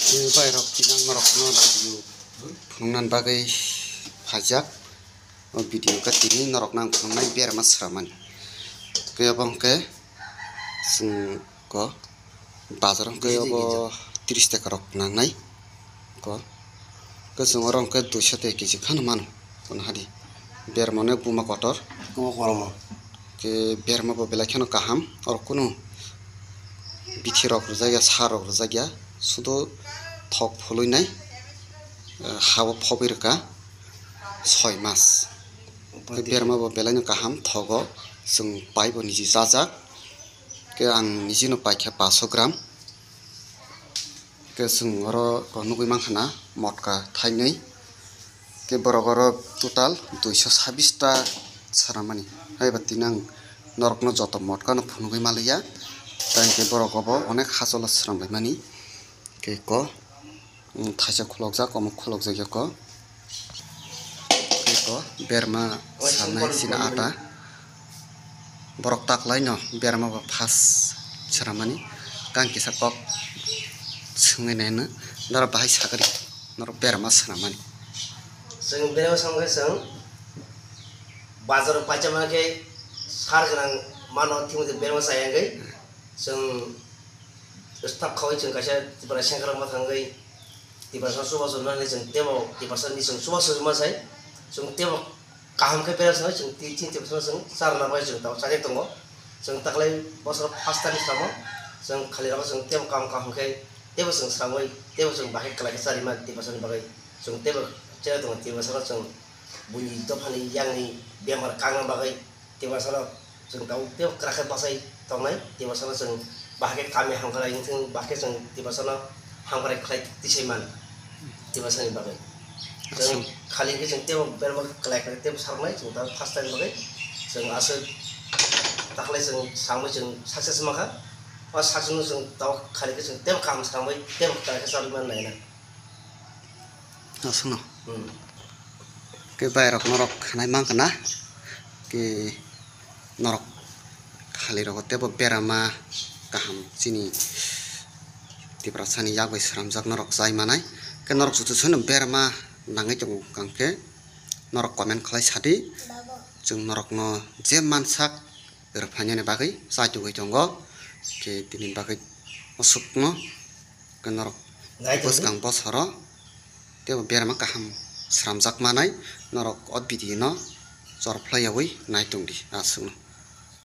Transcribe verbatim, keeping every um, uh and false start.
Tei bai rok tini ang norok no video phunukna bagwi phaijak. O video khe tini norok no ang phunuknai berma swrammani. Khe obo hwnkhe chwng ko bazar hwnkhe obo tris taka rok nangnai ko. Khe chwng oro hwnkhe duiso taka keji phano mano. Kono hadi berma no buma kotor. Buma kotor. Khe berma bo belai kheno kaham. Oro kunu bithi rok rwjak ya, sa rok rwjak ya, sudu thok phului nai, eh, ha o phobwi rwkha soi mas. Khe berma bo belai no kaham thogo, chwng pai bo niji chajak. Khe ang niji no paikha paso gram. Khe chwng oro nugwi mankha na motka thainwi. Khe borok oro total duiso sabbish ta swrammani. Haiba tini ang norokno joto motkano phunugwi maliya. Tai hwnkhe borok obo onek hachalo swramlaimani. Khe ko, um, thaisa khulokjak, omo khulokjak ya ko. Khe ko berma sanai sini ata. Borok taklaino berma bo first swrammani. Kang kisa kok swngwi naino. Norok bahai sakari. Norok berma swrammani. Chwng berma swrwngkhe chwng bazaro paisa mankhe sar gwnang mano thimwi berma chaya wngwi chwng stap khaui chwng kaisa Tipra sengkrak ma thangwi Tiprasa chubachu nani chwng tebo Tiprasani chwng chubachu ma sai chwng tebo kaham khe berma swrwngkhe chwng tei chini Tiprasano chwng charwna bai chwng tabuk chajak tongo. Chwng taklai bosoro first time swramo chwng khalirogo chwng tebo kaham kaham khe tebo chwng swrangwi tebo chwng bahai kwlai khe charima Tiprasani bagwi. Chwng teibo chera tongo, Tiprasano chwng buini dophani yangni bemar kangna bagwi Tiprasano chwng tabuk teibo kwrak khe bachai tongnai. Tiprasano chwng bahai khe kami hamkrai wngthung, bahai khe chwng Tiprasano hamkrai khlai tisai man Tiprasani bagwi. Chwng khali khe chwng teibo berma kwlai kwlai teibo sarnai chwng tabuk first time bagwi chwng aswk taklai chwng samwi chwng success mankha. O success no chwng tabuk khali khe chwng teibo kaham samwi teibo kwlai khe charwi man naina. Aswkno. Hmm. Khe bai rok norok khanai mankha na. Khe norok khali rogo teibo berama kaham chini Tiprasani yak bai sramjak norok chai manai. Khe norok joto soino berama nangwi tongo kang khe norok comment khlai sadi. Chwng norokno je mansak rwphainani bagwi chai tugwi tongo. Khe tini bagwi aswkno khe norok bwskang bosoro teibo berma kaham sramjak manai norok o video no chorphlaiyawi nai tongdi aswkno.